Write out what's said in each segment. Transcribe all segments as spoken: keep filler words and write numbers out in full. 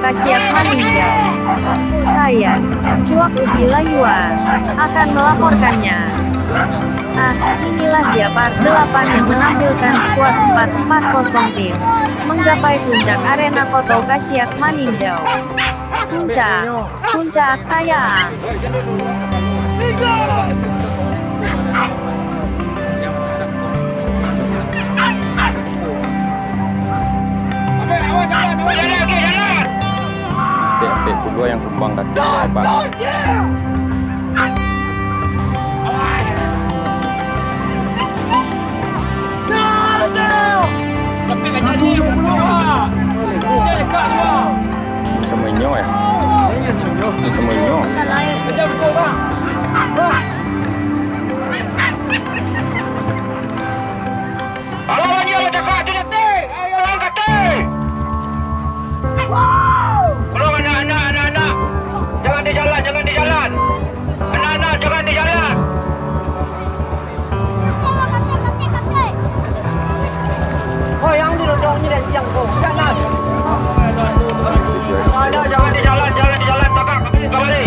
Kaciak Maninjau. Saya, Cuak Ubi Layua, akan melaporkannya. Nah, inilah dia part delapan yang menampilkan skuad empat empat kosong tim menggapai puncak arena Koto Kaciak Maninjau. Puncak, puncak saya. Tek, tek kedua yang tumbang kaki, Bang. Samo inyo, eh? Samo inyo. Alah, bani, alah, cakak tu, Datuk. Ayo, angkat, eh. Tolong, anak, anak, anak, anak. Jangan di jalan, jangan di jalan. Anak-anak, jangan di jalan. Oh, yang di lodong ni dah siang tu. Jangan. Anak-anak, jangan di jalan, jangan di jalan. Tagak, kembali, kembali.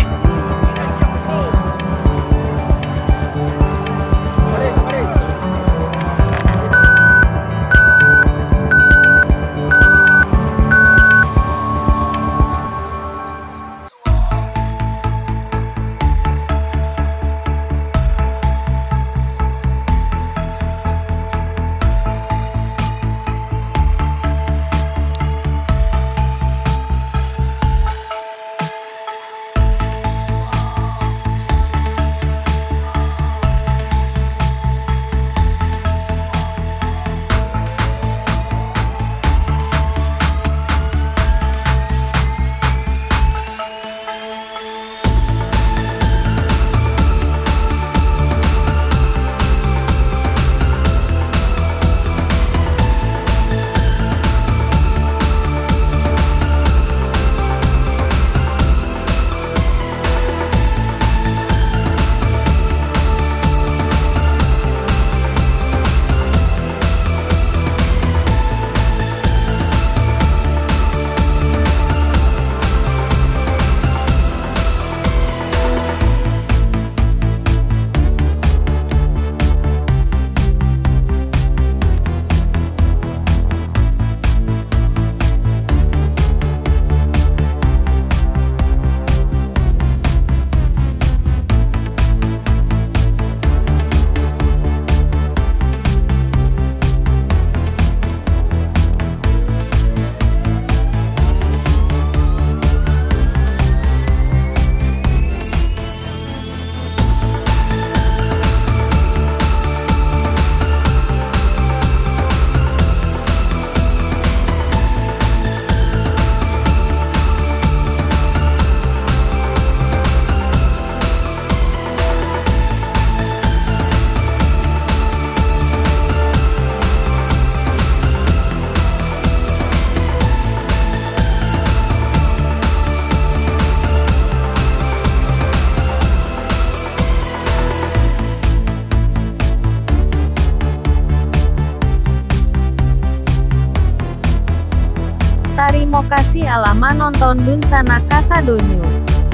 Tarimo kasih alah manonton dunsanak kasadonyo.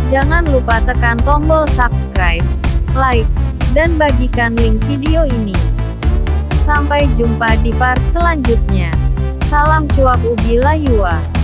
Jangan lupa tekan tombol subscribe, like, dan bagikan link video ini. Sampai jumpa di part selanjutnya. Salam Cuak Ubi Layua.